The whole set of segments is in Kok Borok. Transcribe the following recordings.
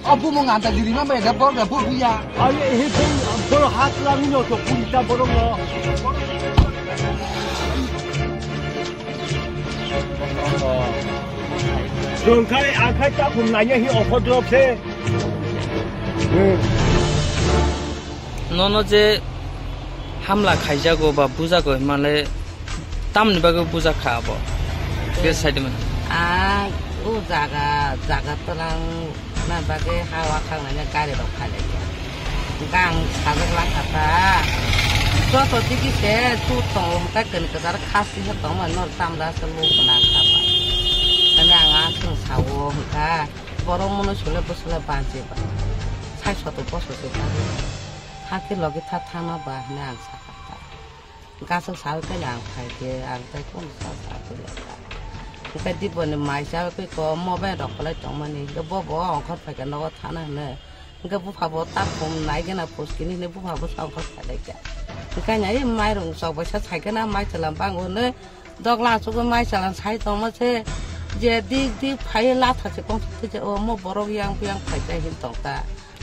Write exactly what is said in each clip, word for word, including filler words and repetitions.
O bumung anda diri ma bai da bor da bo buya. Aye he bor hat lang no to pun ta borong no. Jongkai akhai ta phum nanya hi ophodrop se. Nono je hamla khaijago ba bujago himale tamni bagwi bujakha abo? Bes saidi mano. Ah, o jaga, jaga tlang na bagwi hawa khangnai gari rok phailaikha. Gang sajak lakha ta. Joto digi se tu tongo hwnkhe kani kwchar khasi se tongmani nor tamra se luk gwnang kha ba. Ani ang aswng sao hwnkha borok mono sole bwswla banchi ba. Sai soto boso se ta. Hakhe logi tha thangma ba hwnwi ang sakha ta. Gasok sawi khe ang phai khe ang tai kono sa sa khe lai ta. Hwnkhe diboni mai sawi khe ko mobile rok kwlai tongmani hwnkhe bo bo ongkhor phai khe nogo thana hwnwi. Hwnkhe bupha bo ta khum nai gana phuskini hwnwi bupha bo sa ongkhor phai lai kha. Hwnkhe ani ai mairung chok bai sa sai khe na mai chwla bang hwnwi. Dogla asugwi mai chalan sai tongma se, je dik dik phai latha se kong se, o mo borok yang yang phai ta hin tong ta.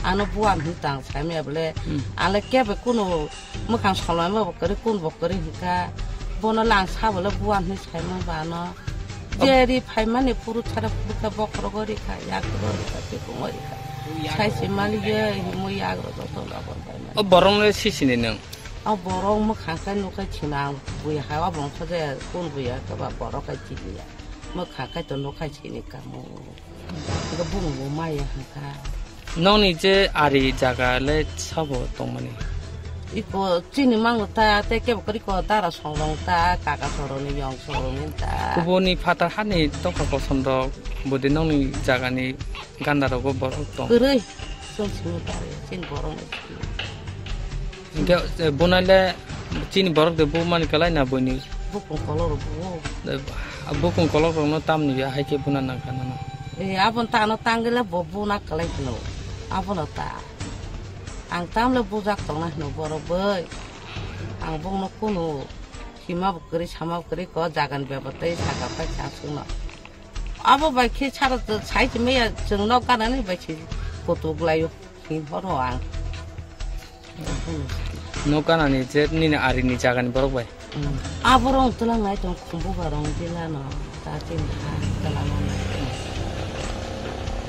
Ano buan hin tang sai me bole. Hmm. Ale kebe kuno mukhang solma ma bo kari kun bo kari hinka. Bono lang sa bole buan hin sai ma ba no. Ob- Je ri phai mani puru thara puru kha bokhorogo ri kha, yak ro ri kha, te kung ri kha. Sai se mali ye, mo yak ro to to la bon bai mani. O borok le sisini nang. O borok mwkhang khe nukha chwng ang bui ha o bongso de kun bui ya khe ba borok khe chini ya. Mwkhang khe to nukha chini kamo. Ga bung bo maya hangkha. Nokni je ari jaga le sabo tongmani? Iko chini mango ta, te kebo kori ko dara songrong ta, kaka soroni yong soroni ta. Kubuni phatar hani tokha kosom rok budi nokni jagani ganda rogo borok tong. Kwrwi, chwng simi bari, chini borok ni simi. Hingke, eh, bunai le chini borok de bumani kalai na buini? Bukung kolok rok buo. Eh, bukung kolok rok no tamni ya hai khe buna nang kha nang. Eh, abon ta ano tangila bo buna kalai khno. Abono ta. Ang tamle bujak tongna hino borok bai. Ang bongno kunu hima bo kwrwi sama bo kwrwi ko jagan bebotwi saka pai chasungno. Abo bai khe sara sai se meya chwng nok ganani bai se kutuk laio. Hin horo ang. Nok ganani je nini arini jagani borok bai? Mm. Aborok twlang nai tong khumbu barong dilano ta chini ha twlang nai.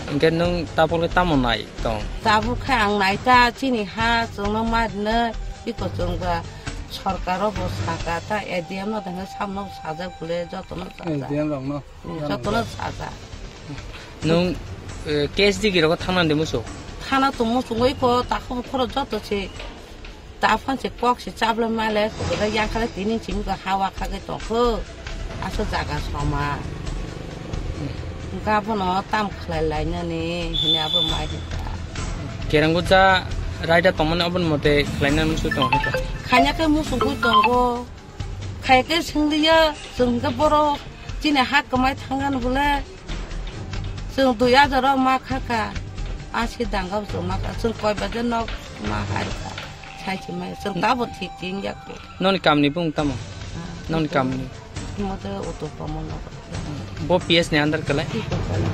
Hingke nwng tabuk le tamo nai tong? Tabuk khe ang nai ta chini ha chwngno ma rwno iko chwng ba sorkaro bo saka ta A D M no thangkhe samno sajak bole jotono sajak. A D M rokno. Jotono saja. Nwng, eh, K S D G rogo thangna de musu? Thana to musu ngoi ko, ta khobor khoro joto se. Ta phan se kok se chabla male, ko da yang khala tini chimi ko hawa kha ke tong ko. Aso jaga soma. Gabono tam khlai lai nani, hini abo mai hita. Kerango ja raida tongmani aboni mote khlai nani musu tong hita. Khanya ke musu gui tongo. Khai khe swngliya, chwng hwnkhe borok chini ha kwmai thangani bole, chwng dui hajar o ma kha kha, asi danga bo chwng ma kha, chwng koi baje nok ma hai kha, sai se mai, chwng tabo thik thik ya kho. Noni kamni bung tamo? Ah, noni kamni? Mote auto pamo nok. Bo P S ni under kalai? Iko kalai.